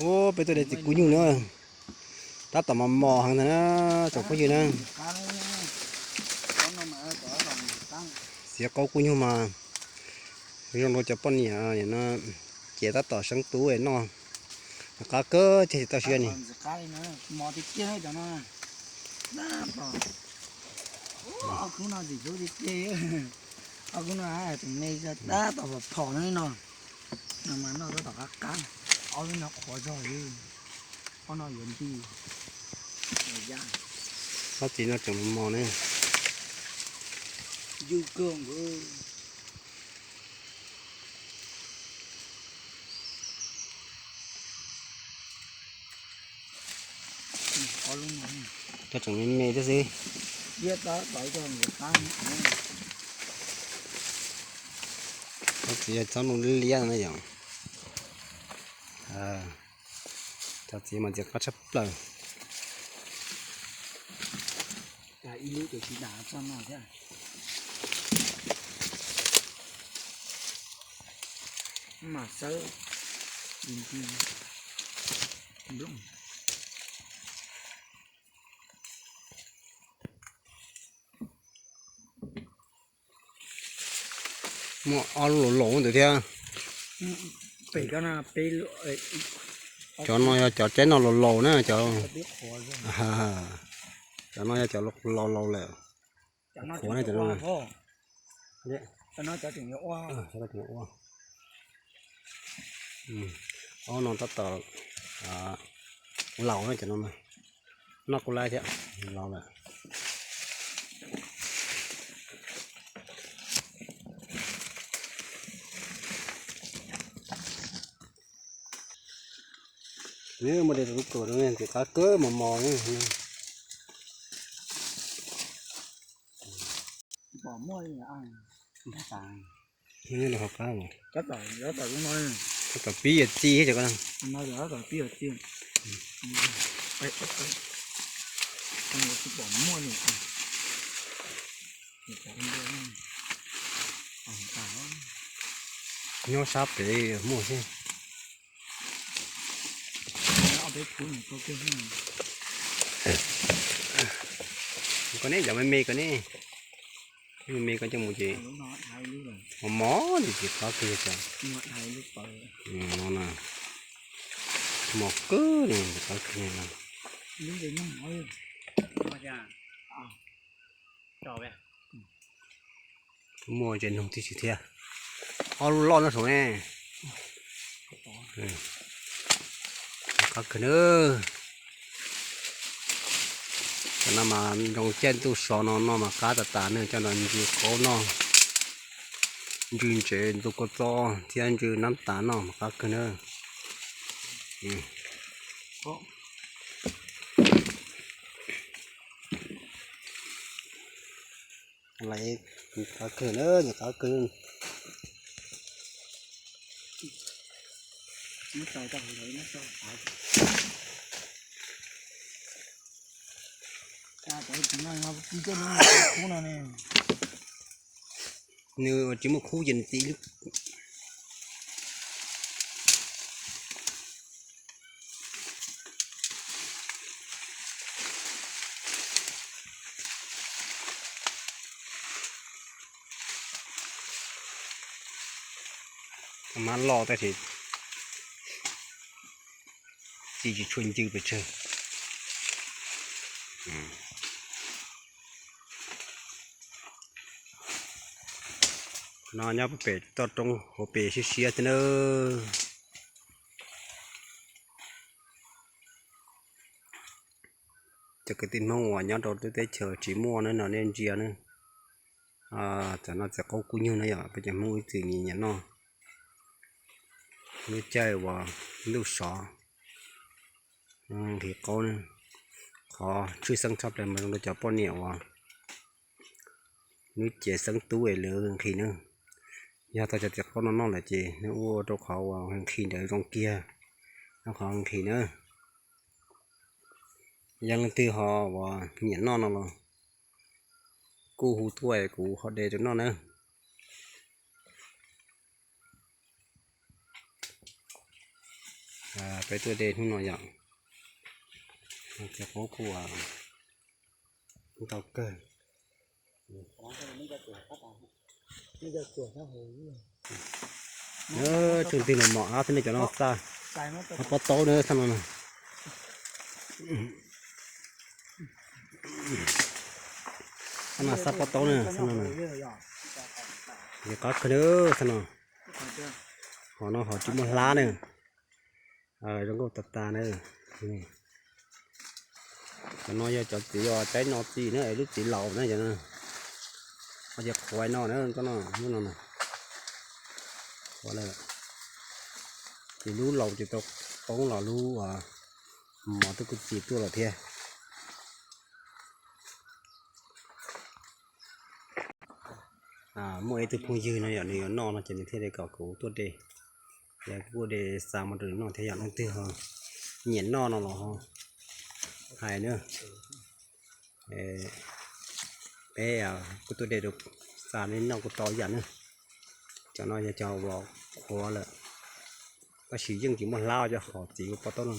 Ub, peb tuaj de txiv kub nyuj na, tab tom mos mos heev ntag na tsoom phooj ywg na. Txiav qaub kub nyuj mas zoo rau cov poj niam no, ces tab tom seev tub noj, qab kawg thiaj tsis tau siab ni. Ob kub no tseem me tab tom phom phom no no, no mas noj tab tom qab qab, ob lub no qhuav zog li, ob no yuav nti. Ob txiv no tseem mos mos ne. Yug kawg nkaus. Cov tseem me me thiab xwb. Cov txiv txhob nug liab liab no yom. Cov txiv mas txiv qab tshaj plaws. Muaj ob lub laus laus ntawd thiab. Cov no yog cov tsaib noj laus laus na cov. Cov no yog cov laus laus lawm. Qhuav na cov no. Ob no tab tom laus na cov no, noj kuj laib thiab, laus lawm. Nws muaj de tus lub kawm ntxim qab kawg mos mos. Tab tom pib yuav txi thiab. Nyob sab pem muaj thiab. Koj neb cov me me koj neb, me me koj coj mus ces mos mos li txiv qab kawg cov no na. Mos kawg li txiv qab kawg no. Muaj ntses noog tib si thiab. Ob lub loj nyob saum ne. Qab kawg na. Cov no mas zoo caij ntuj so no noj mas qab tas tas na, coj los ntxws qaub noj, ntsws ntsev ntxuag kua txob thiab ntsws nab tas noj mas qab kawg na. Qab kawg na, qab kawg. Nws ua tsis muaj khub ces nws txi lub. Mab loj tab sis txi tsis tshua ncw pes tsawg. No nyob pem toj roob hauv pes siab siab thiab nawb. Cov kwv tij Hmoob uas nyob rau lub teb chaws tsis muaj no nej ntsia nawb. Tam no txiv qaub kub nyuj no yog peb cov Hmoob ib txwm nyiam nyiam noj. Lub caij uas ntuj sov, nqhis qaub na. Qhov tshwj xeeb tshaj plaws mas zoo rau cov poj niam uas lub cev xeeb tub es lawv nqhis na. Yog tau cov txiv qaub no noj lawm ces nws ua rau qhov uas nqhis ntawd zoo kiag, rau qhov nqhis na. Yog leej twg ho uas nyiam noj no los kuj hu tuaj es kuv ho de rau noj na. Peb tuaj de hnub no yom, cov qub kuj ntau kawg. Tsoom twg los mom ab, thiab nej cov no xa pob taub na, xab no na. Xab no xa pob taub na, xab no na. Yog qab kawg na, xab no. Hom no hom tsis muaj hlab na. Zoo nkauj tas tas na. Cov no yog cov txiv uas caib no txi na, es lub txiv laus na cov no. Ho ces qhuav no na, koj no, lub no na. Qhuav lawm. Ces lub laus ces tau poob los lub mos twb kuj txi tuaj lawm thiab. Muaj ib tug phooj ywg no yom, nws yuav noj no ces nws thiaj li kom kuv tuaj de. Ces kuv kuj de xa mus rau nws noj thiab yom, leej twg ho nyiam noj no los ho hais na. Peb kuj tuaj de rau xa nej noj kuj tau ib yam na. Cov no yog cov uas qhuav lawm, tab sis yeej tsis muaj hlab, cov hom txiv pob taub no.